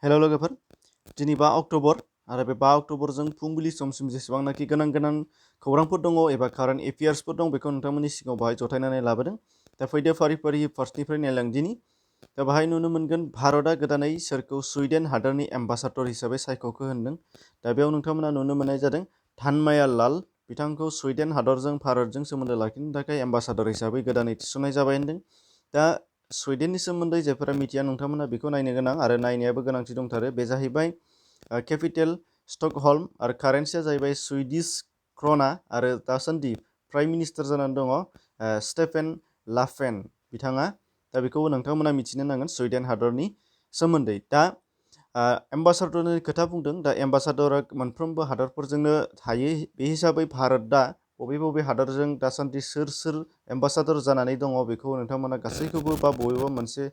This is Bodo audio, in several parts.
हेल' लोगोफोर, दिनै 5 अक्ट'बर आरो बे 5 अक्ट'बरजों फुंबिलि समसिम जेसेबांनाखि गोनां खौरांफोर दङ एबा कारेन्ट एफेयार्सफोर दं बेखौ नोंथांमोननि सिगाङाव बाहाय जथायनानै लाबोदों। दा फैदो फारि फारि फार्स्टनिफ्राय नायलांदिनि। दा बाहाय नुनो मोनगोन भारतआ गोदानै सोरखौ सुइडेन हादरनि एम्बासाडर हिसाबै सायख'खो होनदों। दा बेयाव नोंथांमोना नुनो मोननाय जादों थानमाया लाल बिथांखौ सुइडेन हादरजों भारतजों सोमोन्दो लाखिनो थाखाय एम्बासाडर हिसाबै गोदानै थिसननाय जाबाय होनदों। दा सुइडेननि सोमोन्दै जायफोरा मिथिया नोंथांमोना बेखौ नायनो गोनां आरो नायनायाबो गोनांथि दंथारो। बे जाहैबाय केपिटेल स्टकहल्म आरो कारेन्सिया जाहैबाय सुइडिश क्रना आरो दासान्दि प्राइम मिनिस्टार जानानै दङ स्टेफेन लाफेन बिथाङा। दा बेखौ नोंथांमोना मिथिनो नांगोन सुइडेन हादरनि सोमोन्दै। दा एम्बासाडरनि खोथा बुंदों। दा एम्बासाडरा मोनफ्रोमबो हादरफोरजोंनो थायो। बे हिसाबै भारतआ बबे हादरजों दासान्दि सोर एम्बासाडर जानानै दङ बेखौ नोंथांमोना गासैखौबो बा बबेबा मोनसे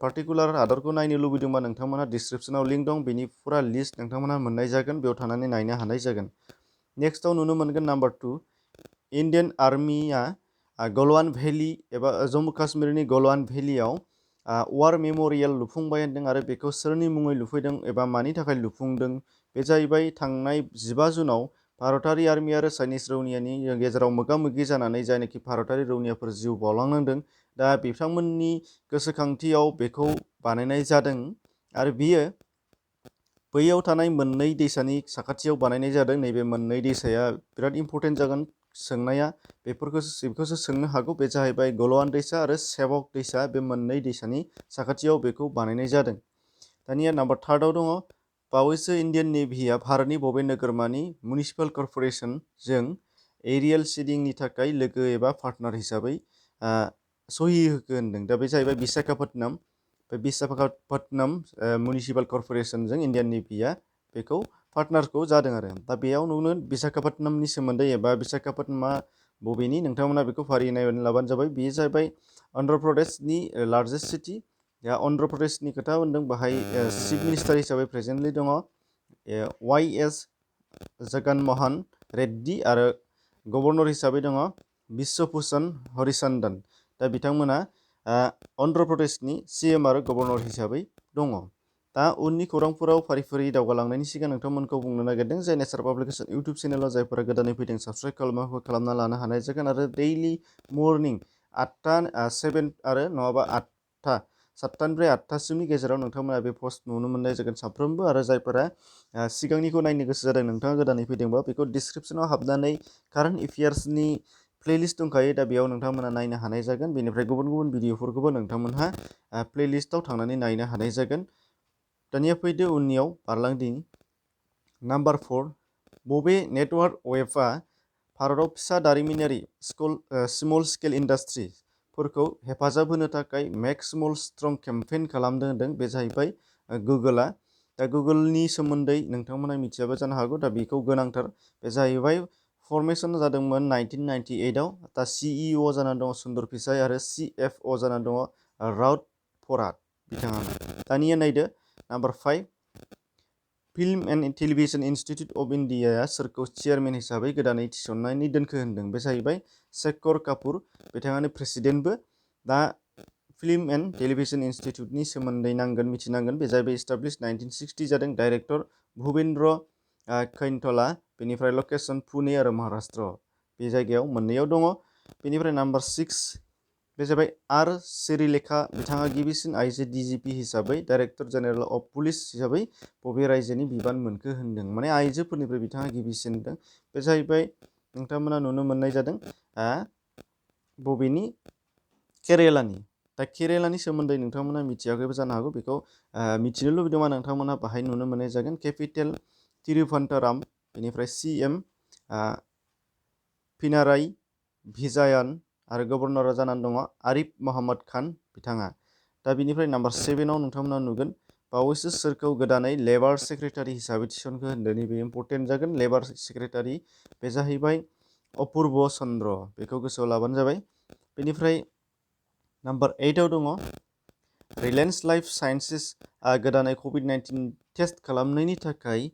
पार्टिकुलार हादरखौ नायनो लुबैदोंबा नोंथांमोना डिसक्रिपसनाव लिंक दं, बेनि फुरा लिस्ट नोंथांमोना मोननाय जागोन, बेयाव थानानै नायनो हानाय जागोन। नेक्स्टआव नुनो मोनगोन number 2, Indian Armiya Galwan valley एबा जम्मु काश्मीरनि गलवान भेलियाव वार मेम'रियेल लुफुंबाय होनदों आरो बेखौ सोरनि मुङै लुफैदों एबा मानि थाखाय लुफुंदों बे जाहैबाय थांनाय 15 जुनाव भारतारि आर्मि आरो चाइनिज रौनियानि गेजेराव मोगा-मोगि जानानै जायनाखि भारतारि रौनियाफोर जिउ बावलांनांदों, दा बिथांमोननि गोसोखांथियाव बेखौ बानायनाय जादों आरो बियो बैयाव थानाय मोननै दैसानि साखाथियाव बानायनाय जादों। नैबे मोननै दैसाया बिराद इम्परटेन्ट जागोन सोंनाया, बेखौसो सोंनो हागौ। बे जाहैबाय गलवान दैसा आरो सेवक दैसा, बे मोननै दैसानि साखाथियाव बेखौ बानायनाय जादों। दानिया नाम्बार 3आव दङ, बावैसो इन्डियान नेभिया भारतनि बबे नोगोरमानि मिउनिसिपाल कर्प'रेसनजों एरियेल सीडिंनि थाखाय लोगो एबा पार्टनार हिसाबै सहि होखो होनदों। दा बे जाहैबाय विशाखापत्तनम। बे विशाखापत्तनम मिउनिसिपाल कर्प'रेसनजों इन्डियान नेभिया बेखौ पार्टनारखौ जादों आरो। दा बेयाव नुनो विशाखापत्तनमनि सोमोन्दै एबा विशाखापत्तनमा बबेनि नोंथांमोना बेखौ फारि नायनानै लाबानो जाबाय। बेयो जाहैबाय अन्ध्र प्रदेशनि लार्जेस्ट सिटि। दा अन्ध्र प्रदेशनि खोथा होनदों, बाहाय चिफ मिनिस्टार हिसाबै प्रेजेन्टलि दङ वाइ.एस. जगनमोहन रेड्डी आरो गभर्नर हिसाबै दङ बिश्वभूषण हरिचन्दन। दा बिथांमोना अन्ध्र प्रदेशनि CM आरो गभर्नर हिसाबै दङ। दा उननि खौरांफोराव फारि फारि दावगालांनायनि सिगां नोंथांमोनखौ बुंनो नागिरदों, जाय नेचार पाब्लिकेसन इउटुब चेनेलाव जायफोरा गोदानै फैदों साबस्क्राइब खालामना लानो हानाय जागोन आरो दैलि मर्निं 8टा 7 आरो नङाबा 8टा 7टानिफ्राय 8टासिमनि गेजेराव नोंथांमोना बे पस्ट नुनो मोननाय जागोन साफ्रोमबो। आरो जायफोरा सिगांनिखौ नायनो गोसो जादों, नोंथाङा गोदानै फैदोंबा बेखौ डिसक्रिपसनाव हाबनानै कारेन्ट एफेयार्सनि प्लेलिस्ट दंखायो। दा बेयाव नोंथांमोना नायनो हानाय जागोन। बेनिफ्राय गुबुन गुबुन भिडिअफोरखौबो नोंथांमोनहा प्लेलिस्टआव थांनानै नायनो हानाय जागोन। दानिया फैदो उननियाव बारलांदिनि। नाम्बार 4, बबे नेटवार्क वेबआ भारताव फिसा दारिमिनारि स्मल स्केल इन्डास्ट्रिफोरखौ हेफाजाब होनो थाखाय मेक स्मल स्ट्रं केम्पेइन खालामदों होनदों। बे जाहैबाय गुगोलआ। दा गुगोलनि सोमोन्दै नोंथांमोना मिथियाबो जानो हागौ। दा बेखौ गोनांथार। बे जाहैबाय फर्मेसन जादोंमोन 1998आव। दा CEO जानानै दङ सुन्दर पिचाइ आरो CFO जानानै दङ राउत फराट बिथाङा। दानिया नायदो number 5, film and television institute of इन्डियाया सोरखौ चेयारमेन हिसाबै गोदानै थिसननानै दोनखो होनदों। बे जाहैबाय शेखर कापुर, बिथाङानो प्रेसिडेन्टबो। दा फिल्म एन्ड टेलिभिजन इन्स्टिट्युटनि सोमोन्दै मिथिनांगोन। बे जाहैबाय इस्टाब्लिश 1960 जादों। डाइरेक्टर भुपेन्द्र कैथला, बेनिफ्राय लकेसन पुने आरो महाराष्ट्र, बे जायगायाव मोननैयाव दङ। बेनिफ्राय नाम्बार 6, बे जाबाय आर सिरिलेखा, बिथाङा गिबिसिन आइजो DGP हिसाबै डाइरेक्टर जेनेरेल अफ पुलिस हिसाबै बबे रायजोनि बिबान मोनखो होनदों। माने आइजोफोरनिफ्राय बिथाङा गिबिसिन होनदों। बे जाहैबाय नोंथांमोना नुनो मोननाय जादों बबेनि केरेलानि। दा केरेलानि सोमोन्दै नोंथांमोना मिथियाखैबो जानो हागौ। बेखौ मिथिनो लुबैदोंबा नोंथांमोना बाहाय नुनो मोननाय जागोन केपिटेल तिरुभनन्तपुरम, बेनिफ्राय CM पिनाराई भिजायान आरो गभर्नर जानानै दङ आरिफ मोहम्मद खान बिथाङा। दा बिनिफ्राय नाम्बार 7आव नोंथांमोना नुगोन बावैसो सोरखौ गोदानै लेबार सेक्रेटारि हिसाबै थिसनखो होनदों। नैबे इम्परटेन्ट जागोन। लेबार सेक्रेटारि बे जाहैबाय अपुर्ब चन्द्र, बेखौ गोसोआव लाबानो जाबाय। बेनिफ्राय नाम्बार 8आव दङ रिलायन्स लाइफ साइन्सेस गोदानै COVID-19 टेस्ट खालामनायनि थाखाय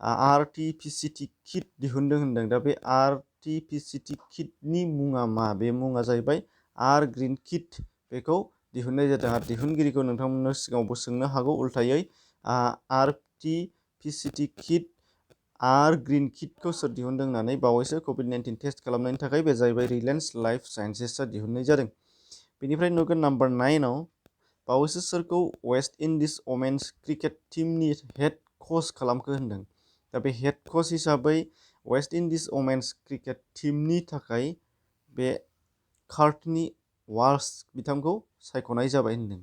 RT-PCR किट दिहुनदों होनदों। दा बे RT-PCR किटनि मुङा मा? बे मुङा जाहैबाय आर ग्रिन किट। बेखौ दिहुननाय जादों आरो दिहुनगिरिखौ नोंथांमोननो सिगाङावबो सोंनो हागौ उल्थायै। RT-PCR किट आर ग्रीन किटखौ सोर दिहुनदों होननानै बावैसो COVID-19 टेस्ट खालामनायनि थाखाय बे जाहैबाय रिलायन्स लाइफ साइन्सेसआ दिहुननाय जादों। बेनिफ्राय नुगोन नाम्बार 9आव बावैसो सोरखौ वेस्ट इंडिज वमेन्स क्रिकेट टीमनि हेड कच खालामखो होनदों। दा बे हेड कच हिसाबै वेस्ट इंडिज वमेन्स क्रिकेट टीमनि थाखाय बे कार्टनी वाल्श बिथांखौ सायख'नाय जाबाय होनदों।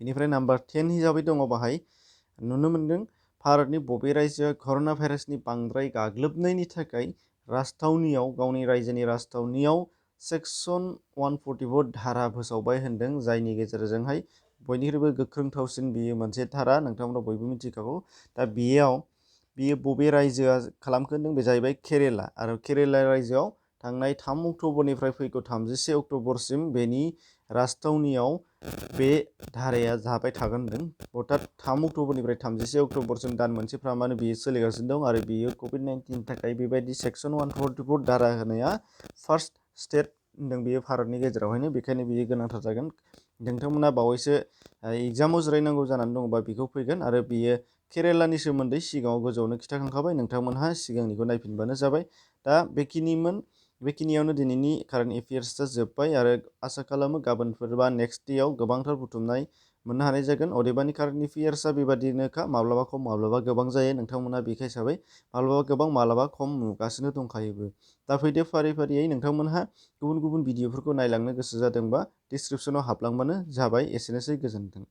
बेनिफ्राय नाम्बार 10 हिसाबै दङ बाहाय नुनो मोनदों भारतनि बबे रायजोआ कर'ना भाइरासनि बांद्राय गाग्लोबनायनि थाखाय राजथावनियाव गावनि रायजोनि राजथावनियाव सेक्सन 144 धारा फोसावबाय होनदों, जायनि गेजेरजोंहाय बयनिख्रुइबो गोख्रोंथावसिन बियो मोनसे धारा, नोंथांमोना बयबो मिथिखागौ। दा बियो बबे रायजोआ खालामखो होनदों, बे जाहैबाय केरेला। आरो केरेला रायजोआव थांनाय 3 अक्ट'बरनिफ्राय फैगौ 31 अक्ट'बरसिम बेनि राजथावनियाव बे धाराया जाबाय थागोन होनदों। अर्थात 3 अक्ट'बरनिफ्राय 31 अक्ट'बरसिम दान मोनसेफ्रामानो बियो सोलिगासिनो दं आरो बियो COVID-19नि थाखाय बेबायदि सेक्सन 144 धारा होनाया फार्स्ट स्टेट होनदों बियो भारतनि गेजेरावहायनो, बेखायनो बियो गोनांथार जागोन। नोंथांमोना बावैसो एग्जामाव जिरायनांगौ जानानै दङबा बेखौ फैगोन आरो बियो केरेलानि सोमोन्दै सिगाङाव गोजौआवनो खिन्थाखांखाबाय, नोंथांमोनहा सिगांनिखौ नायफिनबानो जाबाय। दा बेखिनियावनो दिनैनि कारेन्ट एफेयार्सआ जोब्बाय आरो आसा खालामो गाबोनफोर बा नेक्स्ट डेआव गोबांथार बुथुमनाय मोननो हानाय जागोन। अदेबानि कारेन्ट एफेयार्सआ बेबादिनोखा, माब्लाबा खम माब्लाबा गोबां जायो, नोंथांमोना बेखा हिसाबै माब्लाबा गोबां माब्लाबा खम नुगासिनो दंखायोबो। दा फैदो फारि फारियै नोंथांमोनहा गुबुन गुबुन भिडिअफोरखौ नायलांनो गोसो जादोंबा डिसक्रिपसनाव हाबलांबानो जाबाय। एसेनोसै, गोजोन्थों।